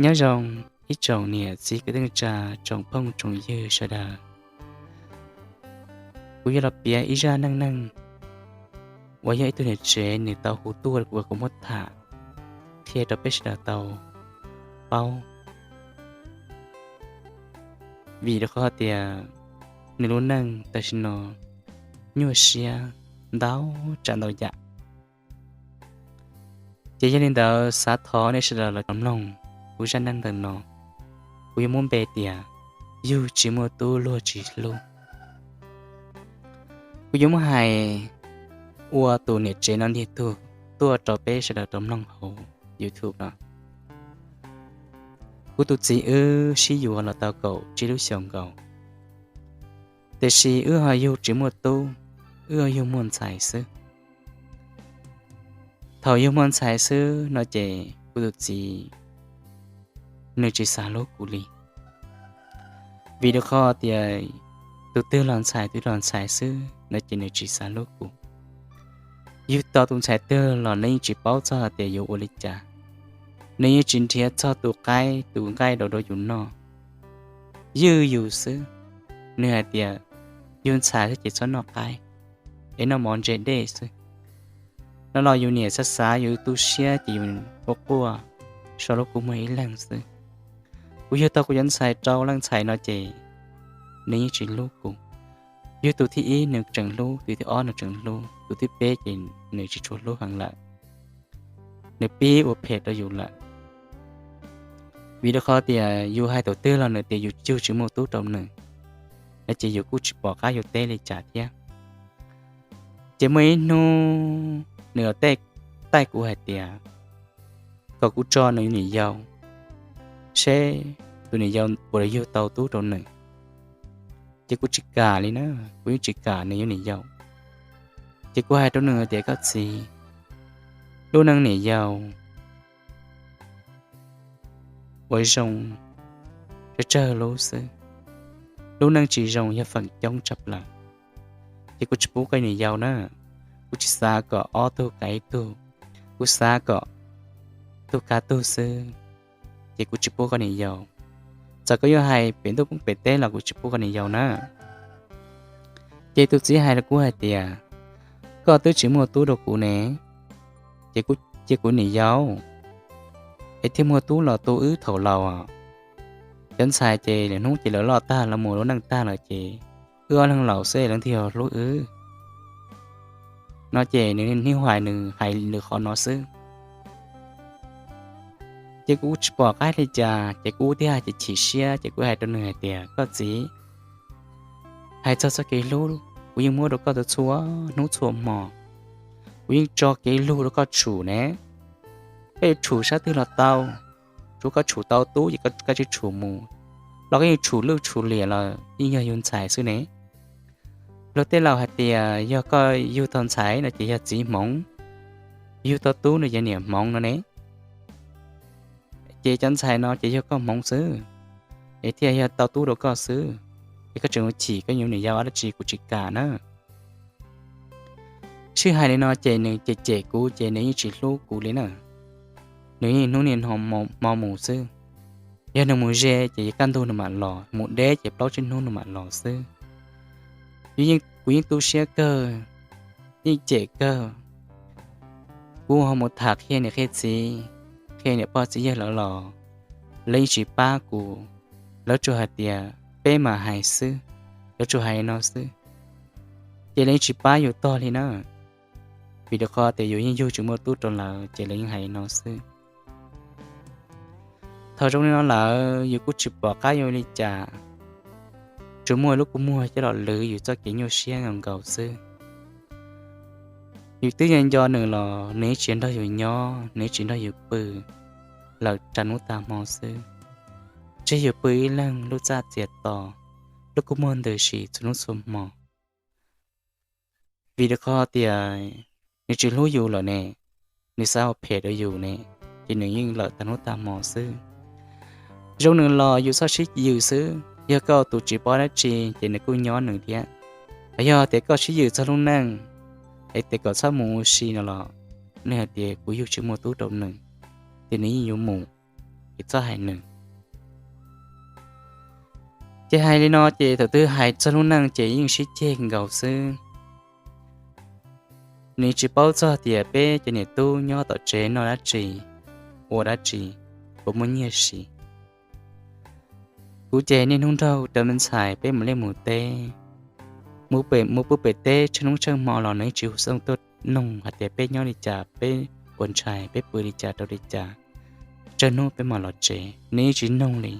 Nyob zoo ib tsoom niam txiv kwv tij neej tsa, tsoom phooj tsoom ywg sawv daws. Kuv yuav los piav ib zaj neej neeg uas yog ib tug niam tsev nws tau hu tuaj uas kuv muab tham qhia rau peb sawv daws tau paub. Vim rau qhov tias nws lub neej tam sim no nyuaj siab ntau tsav ntau yam. Ces yog li ntawd xav thov nej sawv daws los mloog kuv zaj neej neeg ntawm no. Kuv yuav muab npe tias yug tsis muaj tub luag tsis hlub. Kuv yuav muab hais ua tus niam tsev no ntiag tug tuaj rau peb sawv daws tau mloog hauv YouTube no. Kuv tus txiv wb sib yuav los tau kaum tsib lub xyoos nkaus, tiam sis wb ho yug tsis muaj tub, wb ho yug muaj ntxhais xwb. Thaum yug muaj ntxhais xwb no ces kuv tus txiv nws tsis xav hlub kuv li. Vim rau qhov tias tus twg los ntxhais, tus twg los ntxhais xwb no ces nws tsis xav hlub kuv. Yug tau tus ntxhais twg los nws yeej tsis paub txog hais tias yuav ua li cas. Nws yeej tsis nrhiav txog tus qaib tus nqaij rau rau yus noj, ywj yus xwb. Nws hais tias yug ntxhais xwb ces txhob noj qaib, es noj mov ntse dej xwb. No los yus niam xav xav yus tu siab ces yus quaj quaj, sau lub kua muag ib leeg xwb. Kuv yug tau kuv cov ntxhais rau leej ntxhais no ces nws yeej tsis hlub kuv. Yug tus thib ib nws tseem hlub, tus thib ob nws tseem hlub, tus thib peb ces nws tsis tshua hlub heev lawm. Nws pib ua phem rau yus lawm. Vim rau qhov tias yus hais thaum twg los nws tias yus yug tsis muaj tub rau nws, no ces yus kuj tsis pom qab yuav teb li cas thiab. Ces muaj ib hnub nws taij kuv hais tias kom kuv tso nws niam yau, seb tus niam yau puas yug tau tub rau nws. Ces kuv tsis kam li na, kuv yeej tsis kam nws yuav niam yau. Ces kuv hais rau nws tias koj txiv, lub neej niam yau ua zoo tsawg tsawg lub xwb, lub neej tsis zoo yog feem coob tshaj plaws. Ces kuv tsis pub koj niam yau na, kuv tsis xav kom ob tug kav ib tug, kuv xav kom tug kav tug xwb. Ces kuv tsis pub koj niam yau, txawm koj yuav hais pem ntuj pem teb los kuv tsis pub koj niam yau na. Ces tus txiv hais rau kuv hais tias koj twb tsis muaj tub rau kuv ne, ces kuv cia kuv niam yau es thiaj muaj tub los tu wb thaum laus. Cov ntxhais ces lwm hnub ces lawv loj tag lawv mus lub neej tag lawm ces wb ob leeg laus xwb lawv thiaj hlub wb. No ces nws niaj hnub hais nws hais nws qhov no xwb. Ces kuv tsis pom qab li cas ces kuv thiaj hais chim siab ces kuv hais rau nws hais tias koj txiv, hais txog txoj kev hlub, kuv yeej muab rau koj txhua hnub txhua hmo, kuv yeej tso kev hlub rau koj tshum ne. Koj yuav tshum sab twg los tau, tsuav koj tshum tau tub ces koj tsis tshum mus, los koj yeej tshum lwj tshum liam los yeej yog yus ntxhais xwb ne. Luag tej laus hais tias yog koj yug tau ntxhais no ces yog txiv hmoov, yug tau tub no ces niam hmoov no ne. Ces cov ntxhais no ces yog koj hmoov xwb, es thiaj yog tau tub rau koj xwb, es koj tseem mus chim koj niam yau dab tsi kuv tsis kam na. Sib hais li no ces nws cem cem kuv ces nws yeej tsis hlub kuv li na. Nws yeej hnub niaj hmo mus xwb. Yog nws mus ze ces kaj ntug nws mam los, mus deb ces plaub tsib hnub nws mam los xwb. Kuv yeej tu siab kawg, yeej cem kawg. Kuv ho mus tham qhia niam qhia txiv, qhia niam pog txiv yawg lawv los lawv yeej tsis pab kuv. Lawv tsuas hais tias peb mas hais xwb, lawv tsuas hais no xwb, ces lawv yeej tsis pab yus tog li na. Vim rau qhov tias yus yeej yug tsis muaj tub rau lawv ces lawv yeej hais no xwb. Thaum zoo li no lawm yus kuj tsis pom qab yuav li cas, tsuas muaj lub kua muag coj los lwv yus txoj kev nyuaj siab nkaus nkaus xwb. Yus twb nco nco nws los nws tsis nrog yus nyob, nws tsis nrog yus pw, lawm tag hnub tag hmo xwb. Tseg yus pw ib leeg lub txaj txias to, lub kua muag ntws si txhua hnub txhua hmo. Vim rau qhov tias nws tsis hlub yus lawm ne, nws xav ua phem rau yus ne, ces nws yeej lawm tag hnub tag hmo xwb. Zoo nws los yus txhob sib ywm xwb, yog koj tus tsis paub dab tsi ces nws kuj nyob nws thiab. Hos yog tias koj sib ywm txog lub neej, es tias kom txhob mus ua si no los, nws hais tias kuv yug tsis muaj tub rau nws, ces nws yeej yuav mus. es txhob hais nws. Ces hais li no ces thaum twg hais txog lub neej ces yeej sib ceg nkaus xwb. Nws tsis paub txog tias peb cov niam tub nyob tom tsev noj dab tsi, ua dab tsi, puas muaj nyiaj siv. Kuv ces niaj hnub nrog cov me ntxhais peb mus liaj mus teb, mus pem, mus pem teb tsheej hnub tsheej hmo los nws yeej tsis hu xov tooj tuaj noog hais tias peb nyob li cas, peb ua ntshai, peb pw li cas rau li cas, tsheej hnub peb mam los tsev nws yeej tsis noog li.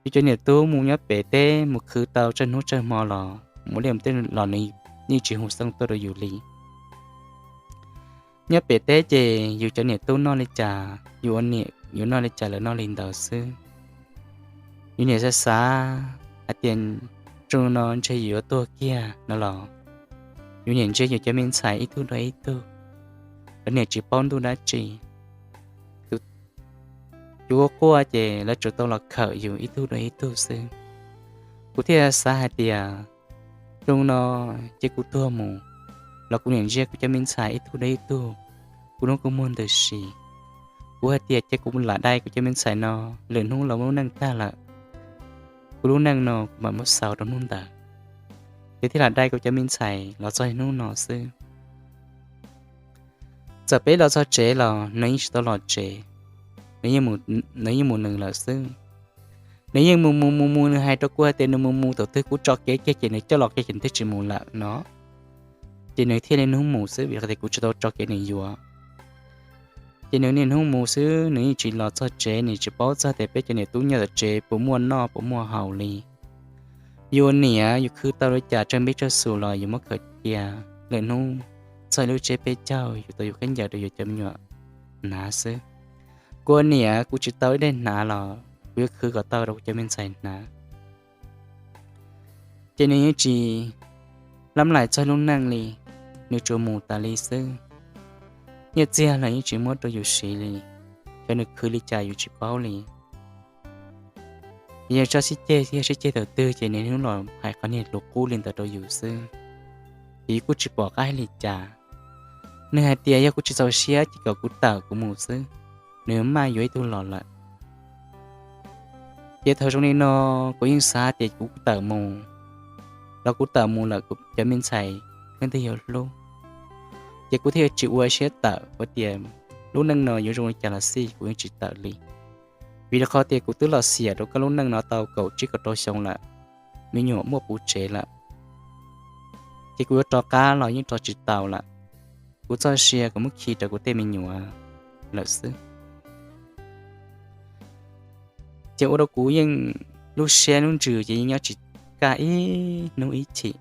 Yus cov niam tub mus nyob pem teb mus khwv tau tsheej hnub tsheej hmo los mus liaj mus teb los nws yeej tsis hu xov tooj tuaj rau yus li. Nyob pem teb ces yus cov niam tub noj li cas, yus ua niam yus noj li cas lawv noj li ntawd xwb. Yus niam xav xav hais tias zoo no ntshe yus yuav tuag kiag no los, yus niam ntsia yus cov me ntxhais ib tug dua ib tug, lawv niam tsis paub ntuj dab tsi, yus ua quaj ces lawv tsuas tau los khawm yus ib tug dua ib tug xwb. Kuv thiaj xav hais tias zoo no ces kuv tuag mus los kuv niam ntsia kuv cov me ntxhais ib tug dua ib tug, kuv lub kua muag ntws si. Kuv hais tias ces kuv lam dai kuv cov me ntxhais no, lwm hnub los lub neej tag lawm, kuv lub neej no kuv mam muab xaus rau hnub ntawd, ces thiaj lam dai kuv cov me ntxhais los txog hnub no xwb. Txawm peb los txog tsev los nws yeej tsis tau los tsev, nws yeej mus nws lawm xwb. Nws yeej mus mus mus mus, nws hais rau kuv hais tias nws mus mus, thaum twg kuv tso kev kiag ces nws coj los kiag ces nws thiaj tsis mus lawm no. Ces nws thiaj li hnub mus xwb vim qhov tias kuv tsis tau tso kev nws yuav. Ces nws niaj hnub mus xwb, nws yeej tsis los txog tsev, nws tsis paub txog tias peb cov niam tub nyob tom tsev puas muaj noj puas muaj haus li. Yus ua niam yus khwv tau li cas tsawg npib tsawg xus los yus muab khaws cia, lwm hnub txog lub tsiab peb caug yus tau yus khaub ncaws rau yus cov me nyuam hnav xwb. Kuv ua niam kuv tsis tau ib daim hnav los kuv yuav khwv kom tau rau kuv cov me ntxhais hnav. Ces nws yeej tsis lam laim txog lub neej li, nws tsuas mus tas li xwb. Nyiaj txiag los yeej tsis muab rau yus siv li, xyov nws khwv li cas yus tsis paub li. Yog tso sib ceg thiab sib ceg thaum twg ces nws hnub los hais qhov niag hluas qub li ntawd rau yus xwb, ces yus kuj tsis pom qab hais li cas. Nws hais tias yog kuv tsis txaus siab ces kom kuv tawm kuv mus xwb, nws maj yuav ib tug los lawm. Ces thaum zoo li no kuv yeej xav tias kuv tawm mus, los kuv tawm mus lawm kuv cov me ntxhais leej twg yuav hlub. Ces kuv thiaj tsis ua siab tawm, kuv tias lub neej no yuav zoo li cas los xij kuv yeej tsis tawm li. Vim rau qhov tias kuv twb los xiam rau koj lub neej no tau kaum tsib kaum rau xyoo lawm, me nyuam muaj puv tsev lawm, ces kuv yuav rov qab los yeej rov tsis tau lawm. Kuv txoj sia kuv muab khi rau kuv tej me nyuam lawm xwb. Ces ua rau kuv yeej lub siab lub ntsws ces yeej nyob tsis kaj ib hnub ib chim.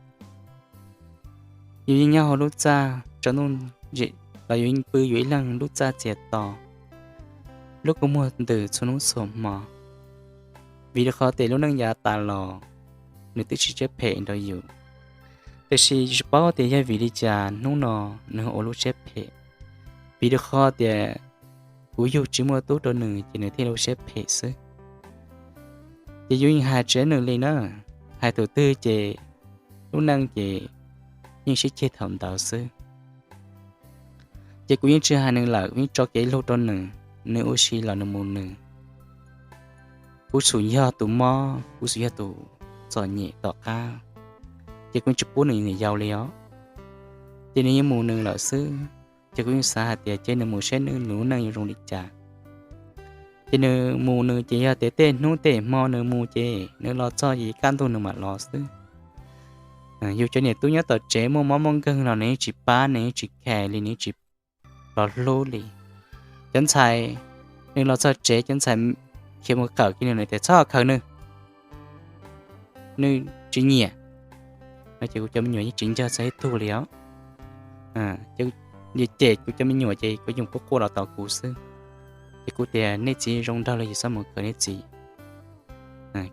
Yus yeej nyob hauv lub txaj tsaus ntuj, los yus pw yus ib leeg lub txaj txias to, lub kua muag ntws txhua hnub txhua hmo. Vim rau qhov tias lub neej yav tas los nws twb tsis siab phem nrog yus, tiam sis yus tsis paub tias yog vim li cas hnub no nws ua lub siab phem. Vim rau qhov tias kuv yug tsis muaj tub rau nws ces nws thiaj lub siab phem xwb. Ces yus yeej hais tsis nws li na, hais thaum twg ces lub neej ces yeej sib ceg thaum ntawd xwb. Ces kuv yeej tsis hais nws lawm, kuv yeej tso kev hlub rau nws, nws ua si los nws mus nws. Kuv xum yog tus mob, kuv xum yog tus txom nyem tom qab, ces kuv yeej tsis pub nws niam yau li os. Ces nws yeej mus nws lawm xwb. Ces kuv yeej xav hais tias ces nws mus saib nws lub neej yuav zoo li cas. Ces nws mus nws ces yog tias tej hnub tej hmo nws mus ces nws los txog ces kaj ntug nws mam los xwb. Yus cov niam tub nyob tom tsev muaj mob muaj nkeeg los nws yeej tsis pab, nws yeej tsis care li, nws yeej tsis los hlub li. Cov ntxhais, nws los txog tsev cov ntxhais khiav mus khawm kiag nws, nws tias txhob khawm nws, nws tsis nyiam. No ces kuv cov me nyuam yeej tsis ncawg txog ib tug li os. Ces kuv cem kuv cov me nyuam ces kuv yeej quaj quaj los tos kuv xwb. Ces kuv tias nej txiv zoo nraug li, yus txhob mus khawm nej txiv,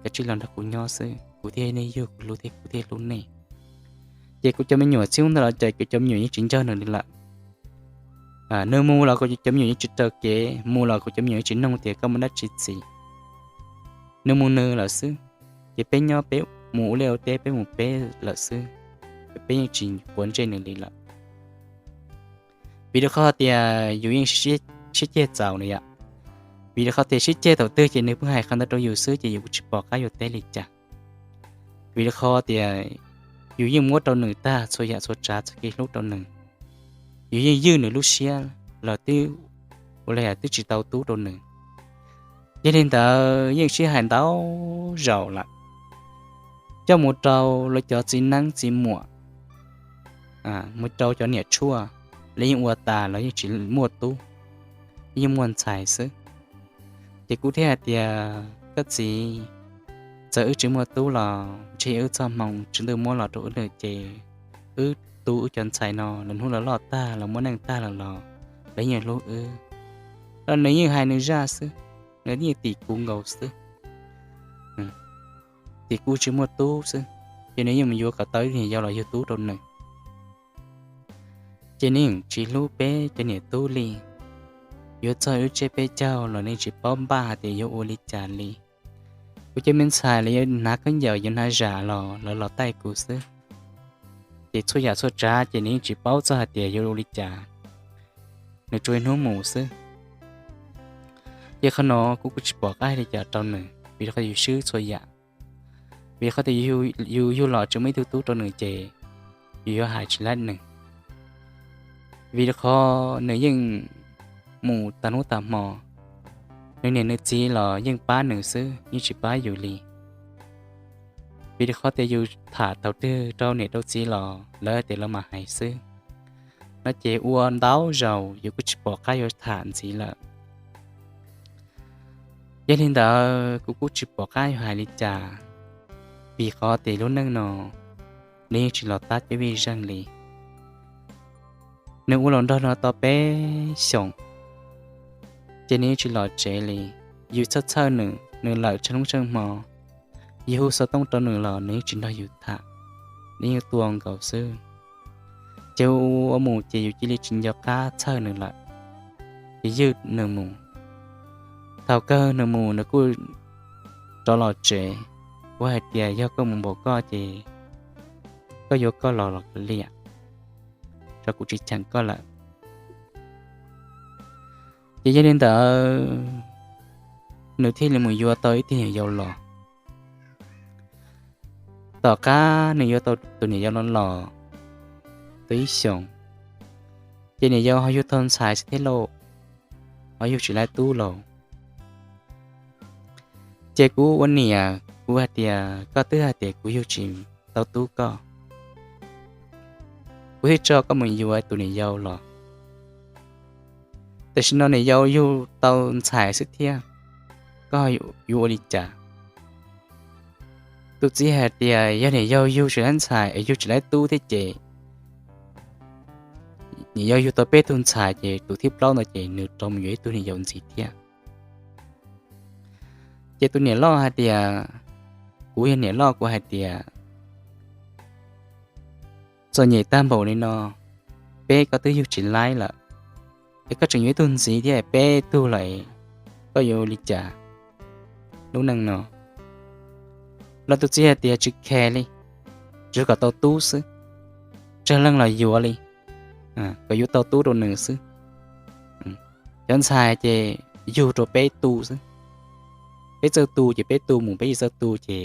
kav tsij los nrog kuv nyob xwb, kuv thiaj nej yug, kuv hlub thiab kuv thiaj hlub nej. Ces kuv cov me nyuam txij hnub ntawd los ces kuv cov me nyuam yeej tsis ncawg nws li lawm. Nws mus los kuv cov me nyuam yeej tsis raws kev, mus los kuv cov me nyuam yeej tsis noog tias koj mus dab tsi txiv. Nws mus nws lawm xwb, ces peb nyob peb mus ua liaj ua teb peb mus peb lawm xwb, peb yeej tsis quav ntsej nws li lawm. Vim rau qhov tias yus yeej sib ceg txaus li yom. Vim rau qhov tias sib ceg thaum twg ces nws pheej hais qhov ntawd rau yus xwb ces yus kuj tsis pom qab yuav teb li cas. Vim rau qhov tias yus yeej muab rau nws tag txhua yam txhua tsav txoj kev hlub rau nws, yus yeej ywj nws lub siab los twb ua li twb tsis tau tub rau nws. Yog li ntawd yeej sib hais ntau zaus lawm, coj mus rau lawv cov txiv neeb txiv muam, mus rau cov niam tshuaj, lawv yeej ua tas los yeej tsis muaj tub, yeej muaj ntxhais xwb. Ces kuv thiaj hais tias, koj txiv, txawm wb tsis muaj tub los ntshe wb txoj hmoo Tswv Ntuj muab los rau wb lawm ces wb tu wb cov ntxhais no lawv hnub lawv loj tag lawv muaj neej tag lawm los lawv yeej hlub wb. Los nws yeej hais nws zaj xwb, nws yeej tim kuv nkaus xwb, tim kuv tsis muaj tub xwb, ces nws yeej mus yuav kom tau ib niam yau los yug tub rau nws. Ces nws yeej tsis hlub peb cov niam tub li, yuav txog lub tsiab peb caug los nws tsis paub npaj hais tias yuav ua li cas li. Kuv cov me ntxhais lawv yuav hnav khaub ncaws yuav hnav zam los lawv los taij kuv xwb. Ces txhua yam txhua tsav ces nws yeej tsis paub txog hais tias yuav ua li cas, nws tsuas ib hnub mus xwb. Ces qhov no kuv kuj tsis pom qab li cas rau nws vim rau qhov yus swb txhua yam. Vim qhov tias yus yug los tsis muaj ib tug tub rau nws ces yus yuav hais tsis laib nws. Vim rau qhov nws yeej mus tag hnub tag hmo, nws niam nws txiv los yeej pab nws xwb yeej tsis pab yus li. Vim rau qhov tias yus tham thaum twg rau niam rau txiv los lawv tias lawv mam hais xwb. No ces ua ntau zaus yus kuj tsis pom qab yuav tham ntxiv lawm. Yog li ntawd kuv kuj tsis pom qab yuav hais li cas, vim qhov tias lub neej no nws yeej tsis los tab cov vij zeej li. Nws ua los nrog no tau peb xyoos, ces nws yeej tsis los tsev li. Yus txhawj txhawj nws, nws lawm tsheej lub tsheej hmo, yus hu xov tooj rau nws los nws yeej tsis nrog yus tham, nws yeej tua nkaus xwb. Ces ua mus ces yus cia li tsis nco qab txhawj nws lawm, ces ywj nws mus. Thaum kawg nws mus nws kuj rov los tsev. Kuv hais tias yog koj mus npaum koj ces koj yuav koj los los kav liam, tso kuv tsis cheem koj lawm. Ces yog li ntawd nws thiaj li mus yuav tau ib tug niam yau los. Tom qab nws yuav tau tus niam yau no los tau ib xyoos, ces niam yau ho yug tau ntxhais xwb thiab lauj, ho yug tsis laib tub lauj. Ces kuv ua niam kuv hais tias koj twb hais tias kuv yug tsis tau tub koj, kuv thiaj tso koj mus yuav tus niam yau los. Tam sim no niam yau yug tau ntxhais xwb thiab, koj yuav ua li cas? Tus txiv hais tias yog niam yau yug tsis laib ntxhais es yug tsis laib tub thiab ces niam yau yug tau peb tug ntxhais ces tus thib plaub no ces nws rov mus yuav ib tug niam yau ntxiv thiab. Ces tus niam loj hais tias, kuv yog niam loj kuv hais tias, txom nyem tag npaum li no, peb koj twb yug tsis laib lawm, es koj tseem yuav ib tug ntxiv thiab peb tug lawm, koj yuav ua li cas lub neej no? Los tus txiv hais tias tsis khe li, tsuas kom tau tub xwb, tsawg leej los yuav li, kom yuav tau tub rau nws xwb. Cov ntxhais ces yug rau peb tu xwb, peb txawj tu ces peb tu mus, peb tsis txawj tu ces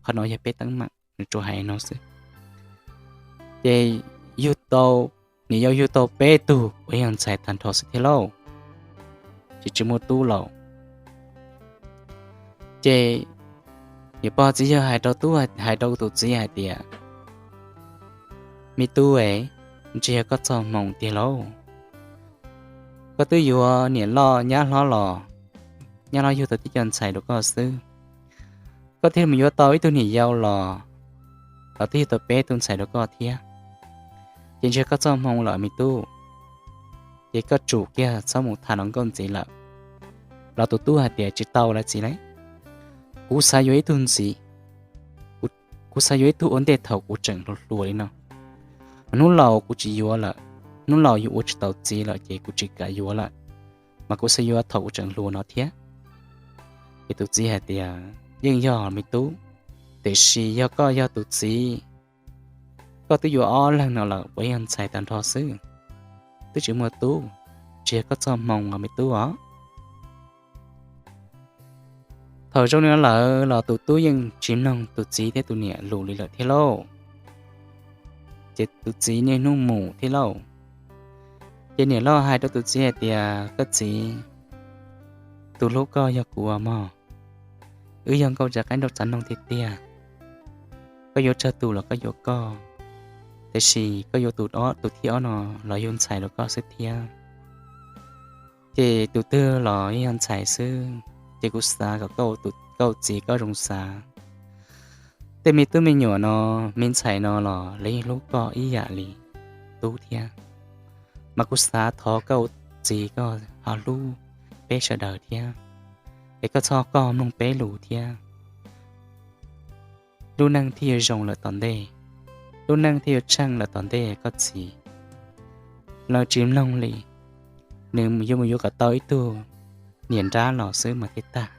qhov no yog peb teeb meem, nws tsuas hais no xwb. Ces yug tau, niam yau yug tau peb tug uas yog ntxhais tag nrho xwb thiab lauj, ces tsis muaj tub lauj. Ces niam pog txiv yawg hais rau tub, hais rau tus txiv hais tias, me tub es, ntshe yog koj txoj hmoo tiag lauj. Koj twb yuav niam loj nyab hlob los, nyab hlob yug tau tib co ntxhais rau koj xwb, koj thiaj mus yuav tau ib tug niam yau los, los twb yug tau peb tug ntxhais rau koj thiab. Ces ntshe koj txoj hmoo lawm me tub, ces koj tsum kiag txhob mus tham hluas nkauj ntxiv lawm. Los tus tub hais tias tsis tau lawm txiv lauj, kuv xav yuav ib tug ntxiv, kuv xav yuav ib tug ua ntej thaum kuv tseem hluas hluas li no. Hnub laus kuv tsis yuav lawm, hnub laus yus ua tsis tau txiv lawm ces kuv tsis kam yuav lawm, mas kuv xav yuav thaum kuv tseem hluas no thiab. Ces tus txiv hais tias yeej yog me tub, tiam sis yog koj yog tus txiv, koj twb yuav ob leeg no lawm uas yog ntxhais tag nrho xwb, twb tsis muaj tub, tsis yog koj txoj hmoo os me tub os. Thaum zoo li no lawm los tus tub yeej tsis mloog tus txiv thiab tus niam lus li lawm thiab lauj. Ces tus txiv niaj hnub mus thiab lauj. Ces niam loj hais rau tus txiv hais tias, koj txiv, tus hlub koj yog kuv mog. Wb yog nkauj tsa qaib nraug txav noog tiag tiag. Koj yuav tsawg tus los koj yuav koj, tiam sis koj yuav tus ob, tus thib ob no los yug ntxhais rau koj xwb thiab. Ces tus twg los yog ntxhais xwb, ces kuv xav kom koj ua tus, koj ua txiv koj zoo xav. Tej me tub me nyuam no, me ntxhais no los lawv yeej hlub koj ib yam li tub thiab, mas kuv xav thov koj ua txiv koj ho hlub peb sawv daws thiab, es koj txhob koj mloog peb lus thiab. Lub neej thiaj yuav zoo lawm tom ntej, lub neej thiaj yuav tsheej lawm tom ntej koj txiv. Lawv tsis mloog li, nws yuav mus yuav kom tau ib tug niam nrab los xwb mas thiaj tag.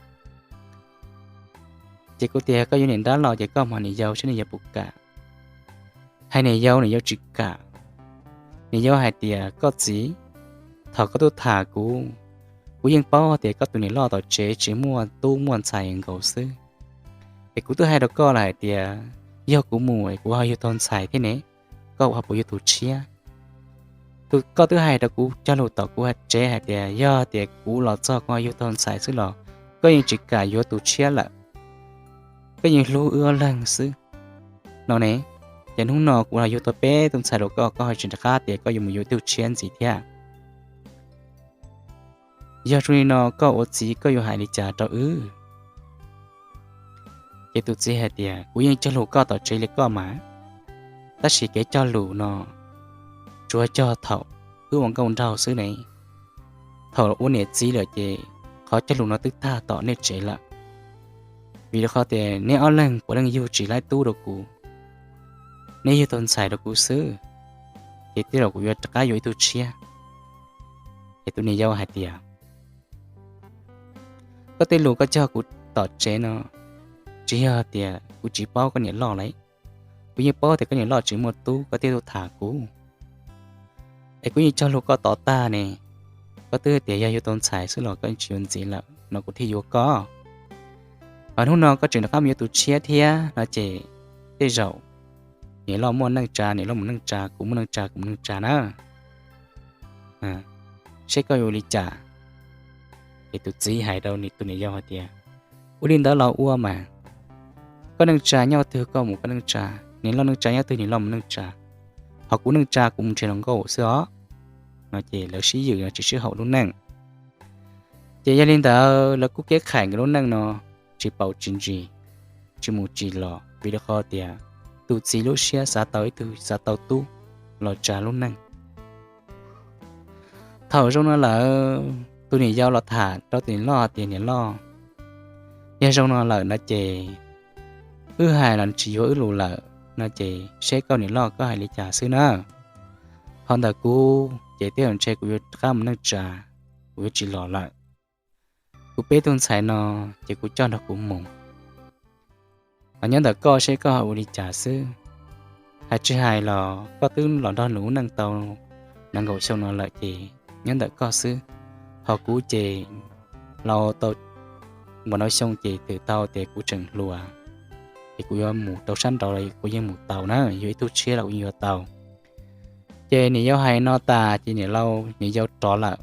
Ces kuv tias koj yuav niam nrab los ces koj hais niam yau saib niam yau puas kam. Hais niam yau, niam yau tsis kam. Niam yau hais tias, koj txiv, thaum koj tuaj tham kuv, kuv yeej paub tias koj tus niam loj tom tsev tsis muaj tub muaj ntxhais nkaus xwb. Es kuv twb hais rau koj lawm hais tias yog kuv mus es kuv ho yug tau ntxhais thiab ne, koj ho puas yuav tus tshiab? Koj twb hais rau kuv cog lus tom kuv tsev hais tias yog tias kuv los txog kuv ho yug tau ntxhais xwb los koj yeej tsis kam yuav tus tshiab lawm, koj yeej hlub wb ob leeg xwb no ne. Ces hnub no kuv los yug tau peb tug ntxhais rau koj, koj ho tsis rov qab tias koj yuav mus yuav ib tug tshiab ntxiv thiab. Yog zoo li no koj ua txiv koj yuav hais li cas rau wb? Ces tus txiv hais tias, kuv yeej cog lus koj tom tsev li koj mas, tab sis kev cog lus no tsuas cog thaum wb ua nkauj nraug xwb ne. Thaum ua niam txiv lawm ces qhov cog lus no twb tag tom nej tsev lawm. Vim rau qhov tias neb ob leeg puav leej yug tsis laib tub rau kuv, neb yug tau ntxhais rau kuv xwb, ces tej zaum kuv yuav rov qab yuav ib tug tshiab. Ces tus niam yau hais tias, koj tej lus koj cog kuv tom tsev no tsis yog tias kuv tsis paub koj niam loj lawm, kuv yeej paub tias koj niam loj tsis muaj tub koj thiaj tuaj tham kuv. Es kuv yeej cog lus koj tod tag ne, koj twb tias yog yuav tau ntxhais xwb los koj tsis yuav ntxiv lawm no kuv thiaj yuav koj. Ho hnub no koj tseem rov qab mus yuav tus tshiab thiab no ces tej zaum niam loj muaj neej tsa niam loj mus neej tsa, kuv muaj neej tsa kuv mus neej tsa na. Seb koj yuav ua li cas? Ces tus txiv hais rau tus niam yau hais tias, ua li ntawd los ua mas, koj neej tsa nyob twg koj mus koj neej tsa, niam loj neej tsa nyob twg niam loj mus neej tsa, ho kuv neej tsa kuv mus nrhiav hluas nkauj xwb os. No ces lawv sib ywm no tsis sib haum lub neej. Ces yog li ntawd lawv kuj kev qhais nkawd lub neej no tsis paus tsis ntsis, tsis mus tsis los vim rau qhov tias tus txiv lub siab xav tau ib tug, xav tau tub los tsa lub neej. Thaum zoo no lawm tus niam yau los tham rau tus niam loj tias, niam loj, yog zoo no lawm no ces wb hais los tsis yuav wb lus lawm no ces seb koj niam loj koj hais li cas xwb na. Ho ntawm kuv ces tej zaum ntshe kuv yuav rov qab mus neej tsa, kuv yuav tsis los lawm. Kuv peb tug ntxhais no ces kuv coj nrog kuv mus. Ho nyob ntawm koj seb koj ho ua li cas xwb. Hais tsis hais los koj twb los nrog nws lub neej tau nees nkaum xyoo no lawm ces nyob ntawm koj xwb. Ho kuv ces los tau npaum no xyoo ces twb tau tias kuv tseem hluas, ces kuv yuav mus rau sab nraud los kuv yeej mus tau na, yuav ib tug tshiab los kuv yeej yuav tau. Ces niam yau hais no tas ces niam laus niam yau rov lawm,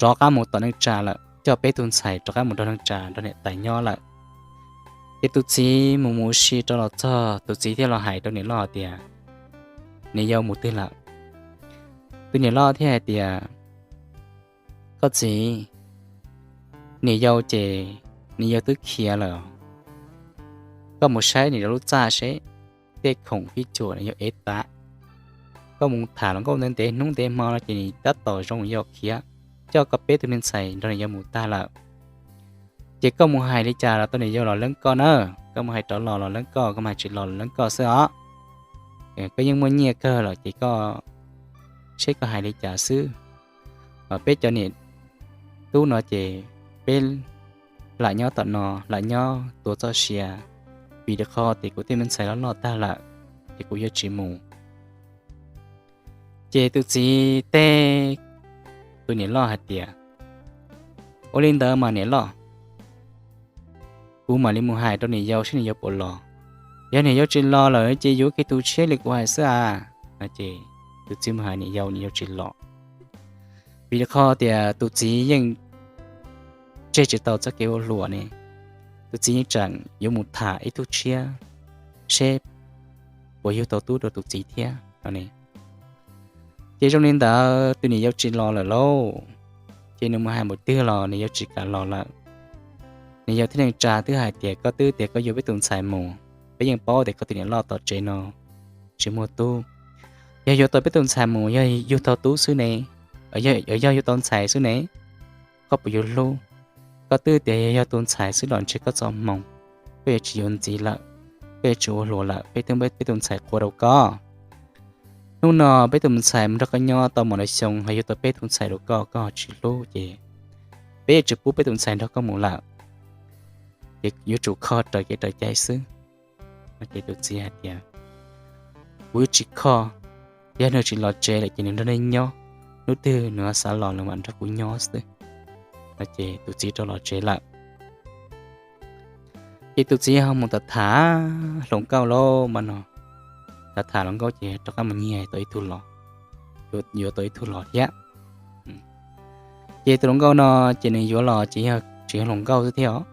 rov qab mus tom neej tsa lawm, coj peb tug ntxhais rov qab mus nrog neej tsa nrog niam tais nyob lawm. Ces tus txiv mus mus ua si rau los txog tus txiv thiaj los hais rau niam loj tias, niam yau mus twg lawm? Tus niam loj thiaj hais tias, koj txiv, niam yau ces niam yau twb khiav lawm. Koj mus saib niam yau lub txaj seb, tej khoom fij cuam niam yau ev tas. Koj mus tham hluas nkauj ntev ntev hnub ntev hmo no ces nws tab tom zoo yau khiav, coj koj peb tug me ntxhais nrog niam yau mus tag lawm. Ces koj mus hais li cas los tau niam yau los leeb koj na. Koj mus hais rov los los leeb koj, koj mus hais tsis los los leeb koj xwb os. Koj yeej muaj nyiaj kawg lawm ces koj seb koj hais li cas xwb. Peb cov niam tub no ces peb lam nyob tom no, lam nyob tuav txoj sia, vim rau qhov tias kuv tej me ntxhais loj loj tag lawm, ces kuv yuav tsis mus. Ces tus txiv teb tus niam loj hais tias, ua li ntawd mas niam loj, kuv mam li mus hais rau niam yau saib niam yau puas los. Yog niam yau tsis los lawm ces yuav kiag tus tshiab li kuv hais xwb as. No ces tus txiv mus hais niam yau, niam yau tsis los, vim qhov tias tus txiv yeej tseg tsis tau txoj kev ua hluas ne. Tus txiv yeej tseem yuav mus tham ib tug tshiab seb puas yug tau tub rau tus txiv thiab no ne. Ces zoo li ntawd tus niam yau tsis los lawm lauj, ces nws mus hais npaum twg los niam yau tsis kam los lawm. Niam yau thiaj neej tsa twb hais tias koj twb tias koj yuav peb tus ntxhais mus, peb yeej paub tias koj tus niam loj tom tsev no tsis muaj tub. Yog yuav tau peb tus ntxhais mus yog yug tau tub xwb ne, yog yug tau ntxhais xwb ne, koj puas yuav hlub? Koj twb tias yog yog tus ntxhais xwb los ntshe koj txoj hmoo, koj yuav tsis yuav ntxiv lawm, koj yuav tsis ua hluas lawm, peb twb muab peb tus ntxhais qhuas rau koj. Hnub no peb tus ntxhais mus nrog koj nyob tau mus no xyoo ho yug tau peb tus ntxhais rau koj, koj ho tsis hlub ces peb yuav tsis pub peb tus ntxhais nrog koj mus lawm. Ces yuav tsum kho raws kev raws cai xwb. No ces tus txiv hais tias kuv yuav tsis kho, yog nws tsis los tsev lawm ces nws nrog nej nyob, hnub twg nws xav los nws mam nrog kuv nyob xwb. No ces tus txiv rov los tsev lawm. Ces tus txiv ho mus tham tham hluas nkauj lauj mas no, tham tham hluas nkauj ces rov qab mus nyiag tau ib tug los, yuav tau ib tug los thiab. Ces tus hluas nkauj no ces nws yuav los ces yog tsis yog hluas nkauj xwb thiab os.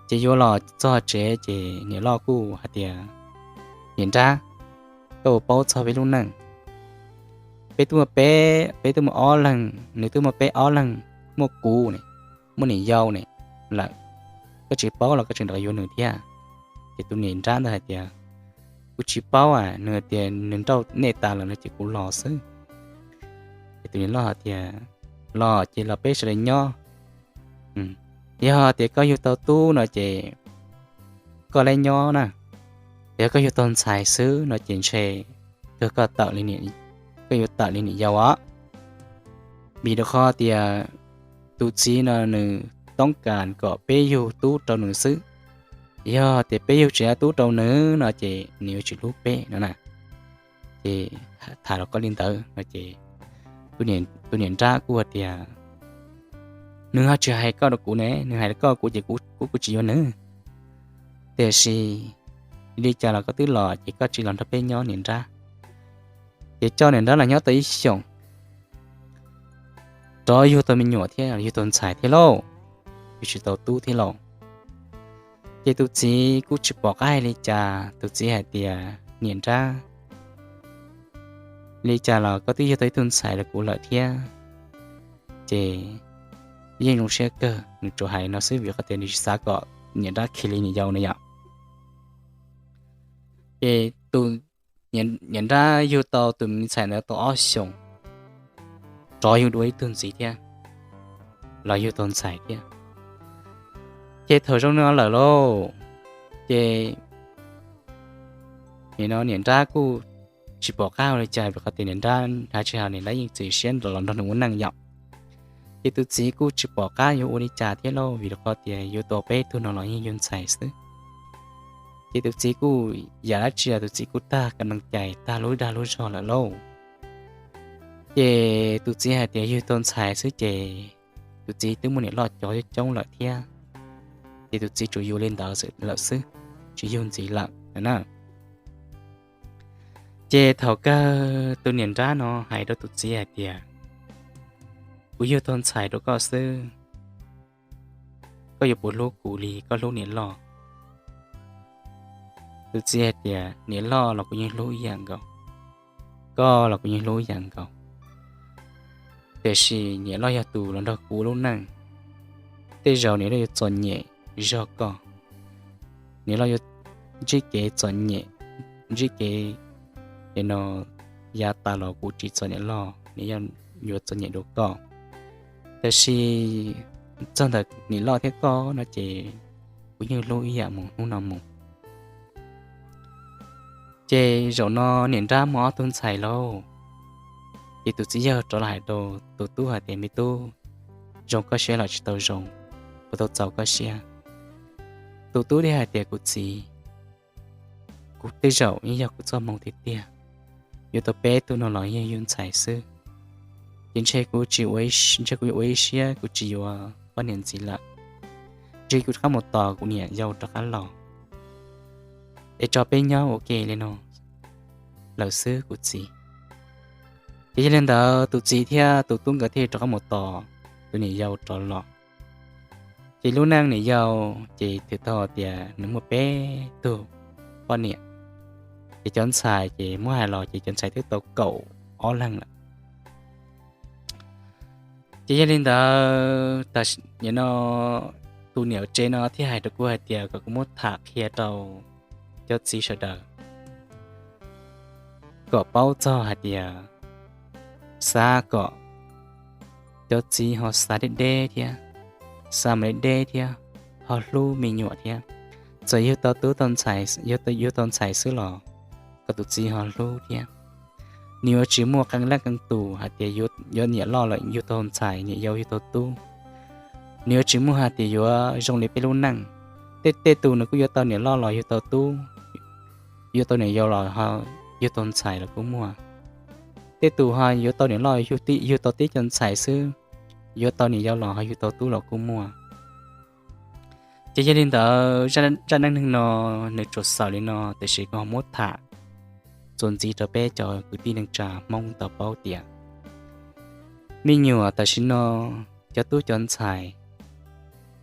Ces yuav los txog tsev ces niam loj kuj hais tias, niam nrab, koj puas paub txog peb lub neej? Peb twb muaj peb, peb twb muaj ob leeg, nws twb muaj peb ob leeg, muaj kuv ne, muaj niam yau ne lawm, koj tsis paub los koj tseem rov yuav nws thiab. Ces tus niam nrab ntawd hais tias, kuv tsis paub, nws tias nws nrauj nej tas lawm no ces kuv los xwb. Ces tus niam loj hais tias, los ces los peb sawv daws nyob. Yog tias koj yug tau tub no ces koj leb nyob na, yog koj yug tau ntxhais xwb no ces ntshe kawg koj tawm, koj yuav tawm li niam yau os. Vim rau qhov tias tus txiv no nws toob kas kom peb yug tub rau nws xwb. Yog tias peb yug tsis tau tub rau nws no ces nws yuav tsis hlub peb no na. Ces tham los koj li ntawd no ces tus niam nrab kuj hais tias, nws ho tsis hais koj rau kuv ne, nws hais rau koj kuv ces kuv kuj tsis yuav nws. Tiam sis li cas los koj twb los ces koj tsis los nrog peb nyob niam nrab. Ces coj niam nrab los nyob tau ib xyoos, rov yug tau me nyuam thiab, yug tau ntxhais thiab lauj, yug tsis tau tub thiab lauj. Ces tus txiv kuj tsis pom qab hais li cas, tus txiv hais tias, niam nrab, li cas los koj twb yug tau ib tug ntxhais rau kuv lawm thiab, ces yeej zoo siab kawg. Nws tsuas hais li no xwb vim qhov tias nws tsis xav kom niam nrab khiav li niam yau na yom. Ces tus niam nrab yug tau tus me ntxhais ntawd tau ob xyoos, rov yug dua ib tug ntxiv thiab, los yug tau ntxhais thiab. Ces thaum zoo no lawm lauj, ces nim no niam nrab kuj tsis pom qab ua li cas vim qhov tias niam nrab hais tsis hais niam nrab yeej txiav siab los nrog nws ua neej yom. Ces tus txiv kuj tsis pom qab yuav ua li cas thiab lauj, vim rau qhov tias yuav tau peb tug no los yeej yug ntxhais xwb. Ces tus txiv kuj yam dab tsi los tus txiv kuj tag ka nees cais tag lub dag lub zog lawm lauj. Ces tus txiv hais tias yug tau ntxhais xwb ces tus txiv twb muaj niam loj cov coob lawm thiab, ces tus txiv tsuas yuav li ntawd lawm xwb, tsis yug ntxiv lawm na. Ces thaum kawg tus niam nrab no hais rau tus txiv hais tias, kuv yug tau ntxhais rau koj xwb, koj yuav puas hlub kuv li koj hlub niam loj? Tus txiv hais tias, niam loj los kuv yeej hlub ib yam nkaus, koj los kuv yeej hlub ib yam nkaus, tiam sis niam loj yog tus los nrog kuv ua lub neej, tej zaum niam loj yuav txom nyem zog koj. Niam loj yuav ntsib kev txom nyem, ntsib kev, ces no yav tas los kuv tsis txom niam loj, niam loj yuav txom nyem dua koj. Tiam sis txog ntawm niam loj thiab koj no ces kuv yeej hlub ib yam mus hnub no mus. Ces zaum no niam nrab muaj ob tug ntxhais lauj. Ces tus txiv yawg rov los hais rau tus tub hais tias, me tub, zoo koj siab los tsis tau zoo, puas tau txaus koj siab? Tus tub thiaj hais tias, kuv txiv, kuv tej zaum yeej yog kuv txoj hmoo tiag tiag, yuav tau peb tug no los yeej yug ntxhais xwb. Ces ntshe kuv tsis, ntshe kuv yuav ua ib siab kuv tsis yuav poj niam ntxiv lawm. ntshe kuv rov qab mus tos kuv niam yau rov qab los es tso peb nyob ua ke li no lawm xwb kuv txiv. Ces yog li ntawd tus txiv thiab tus tub nkawd thiaj rov qab mus tos tus niam yau rov los. Ces lub neej niam yau ces twb tau tias nws muaj peb tug poj niam, ces cov ntxhais ces muab hais los ces cov ntxhais twb tau kaum ob leeg lawm. Ces yog li ntawd, nim no tus niam tsev no thiaj hais rau kuv hais tias kom kuv muab tham qhia rau cov txiv sawv daws kom paub txog hais tias xav kom cov txiv ho xav deb deb thiab, xav mus deb deb thiab, ho hlub me nyuam thiab. Txawm yug tau tub tau ntxhais, yug tau ntxhais xwb los kom tus txiv ho hlub thiab. Nws yuav tsis muaj qee leej qee tus hais tias yuav niam loj lawm yug tau ntxhais, niam yau yug tau tub. Nws yuav tsis muaj hais tias yuav zoo li peb lub neej. Tej tej tus nws kuj yuav tau niam loj los yug tau tub, yuav tau niam yau los ho yug tau ntxhais los kuj muaj. Tej tus ho yuav tau niam loj yug tib, yug tau tib co ntxhais xwb, yuav tau niam yau los ho yug tau tub los kuj muaj. Ces yog li ntawd, zaj dab neeg no nws tsuas xaus li no, tiam sis kuv ho muab tham txuas ntxiv rau peb cov kwv tij neej tsa Hmoob tau paub tias me nyuam tam sim no, cov tub cov ntxhais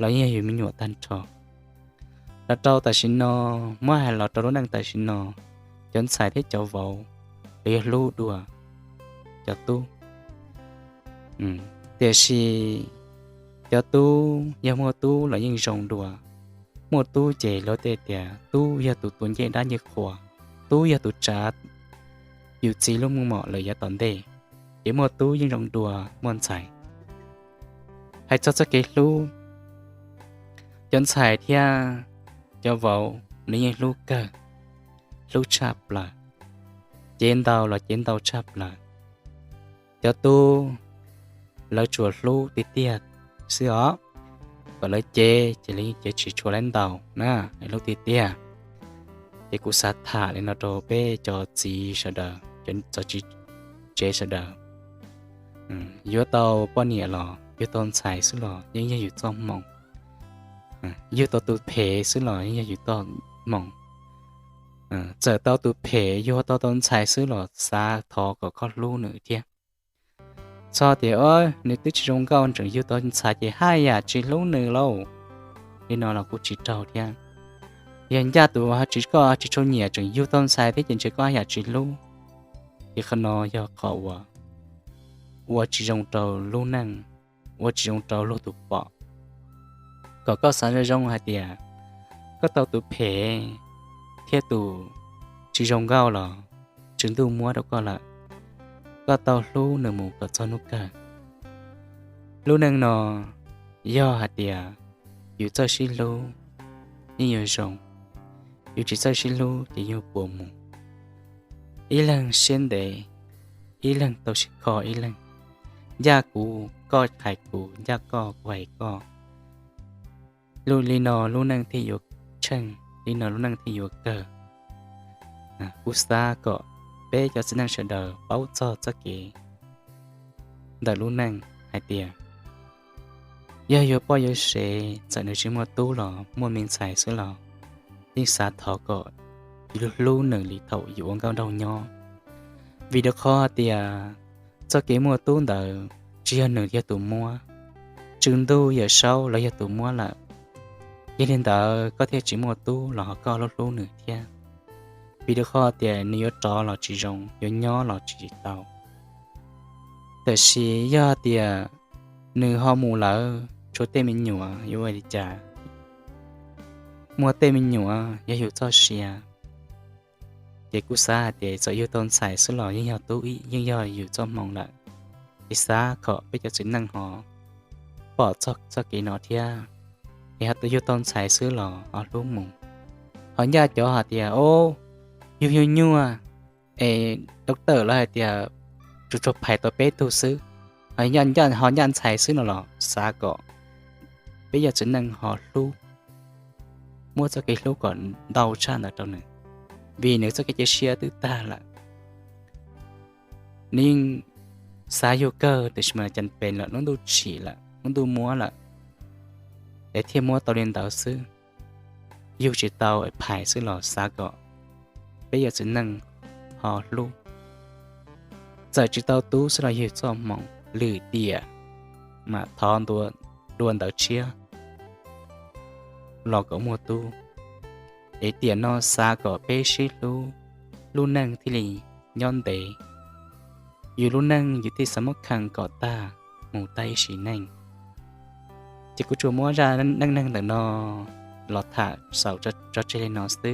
los yeej yog yus me nyuam tag nrho. Los rau tam sim no, muab hais los rau lub neej tam sim no, cov ntxhais thiab cov vauv los yog hlub dua cov tub. Tiam sis cov tub yog muaj tub los yeej zoo dua. Muaj tub ces luag tej tias tub yog tus tua ncej dab ncej qhua, tub yog tus tsav yus txiv lub muaj mom lawm yav tom ntej. Ces muaj tub yeej zoo dua muaj ntxhais. Hais txog txoj kev hlub, cov ntxhais thiab cov vauv nws yeej hlub kawg, hlub tshaj plaws, cev ntau los cev ntau tshaj plaws. Cov tub lawv tsuas hlub tiag tiag xwb os, kom lawv cev ces lawv yeej cev tsis tshua lawv ntau na, hlub tiag tiag. Ces kuv xav tham li no rau peb cov txiv sawv daws, cov txiv tsev sawv daws, yuav tau poj niam los yug tau ntxhais xwb los yeej yog yus txoj hmoo. Yug tau tus phem xwb los yeej yog yus txoj hmoo. Txawm tau tus phem yug tau tau ntxhais xwb los xav thov kom koj hlub nws thiab. Txhob tias nws twb tsis zoo nkauj tseem yug tau ntxhais ces haj yam tsis hlub nws lauj, li no los kuj tsis raug thiab. Yog ncaj tus tsis, koj tsis tshua nyiam tseem yug tau ntxhais thiab ces ntshe koj haj yam tsis hlub. Ces qhov no yog qhov uas ua tsis zoo rau lub neej, ua tsis zoo rau luag tus pom. Kom koj xav zoo zoo hais tias koj tau tus phem thiab tus tsis zoo nkauj los tswv ntuj muab rau koj lawm, koj tau hlub nws mus kom txog hnub kawg. Lub neej no yog hais tias yus txawj sib hlub yeej yuav zoo, yus tsis txawj sib hlub ces yuav puas mus. Ib leeg siab ntev, ib leeg tau sib kho ib leeg, ncaj kuv koj hais kuv, ncaj koj kuv hais koj. Li no lub neej thiaj yuav tsheej, li no lub neej thiaj yuav kawg. Kuv xav kom peb cov txiv neej sawv daws paub txog txoj kev ntawm lub neej hais tias yog yuav poj yuav sev, txawm nws tsis muaj tub los muaj me ntxhais xwb los yeej xav thov kom hlub nws li thaum yus ua nkauj nraug nyob. Vim rau qhov hais tias txoj kev muaj tub ntawd tsis yog nws yog tus muab, tswv ntuj Yawm Saub los yog tus muab lawm. Yog li ntawd koj thiaj tsis muaj tub los ho koj hlub hlub nws thiab. Vim rau qhov tias nws yuav rov los tsis zoo, yuav nyob los tsis tau. Tiam sis yog tias nws ho mus lawm tshuav tej me nyuam yuav ua li cas? Muaj tej me nyuam yog yus txoj sia. Ces kuv xav hais tias txawm yug tau ntxhais xwb los yeej yog tub, yeej yog yus txoj hmoo lawm. Ces xav kom peb cov txiv neej ho pom txog txoj kev no thiab, es ho yug tau ntxhais xwb los ho hlub mus. Ho ncaj cov hais tias o, yug nyuaj nyuaj es doctor lawv hais tias tsuas tsuas phais tau peb tug xwb, ho ncaj ncaj ho ncaj ntxhais xwb no los xav kom peb cov txiv neej ho hlub, muab txoj kev hlub kom ntau tshaj ntawd rau nws, vim nws txoj kev cia siab twb tag lawm. Nws yeej xav yug kawg tiam sis mas cas pes lawm, lub ntuj tsim lawm, lub ntuj muab lawm. es thiaj muab tau li ntawd xwb. Yug tsis tau es phais xwb los xav kom peb yog txiv neej ho hlub. Txawm tsis tau tub xwb los yog txoj hmoov lwm tiam, mas thov dua ntawv tshiab los kom muaj tub. Es tiam no xav kom peb sib hlub, lub neej thiaj li nyob ntev. Yus lub neej yus thiaj xav muab kheev kom tag mus tag ib sim neej. Ces kuv tsuas muab zaj neej neeg ntawm no los tham xaus tso tseg li no xwb.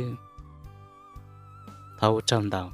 Thov ua tsaug ntau.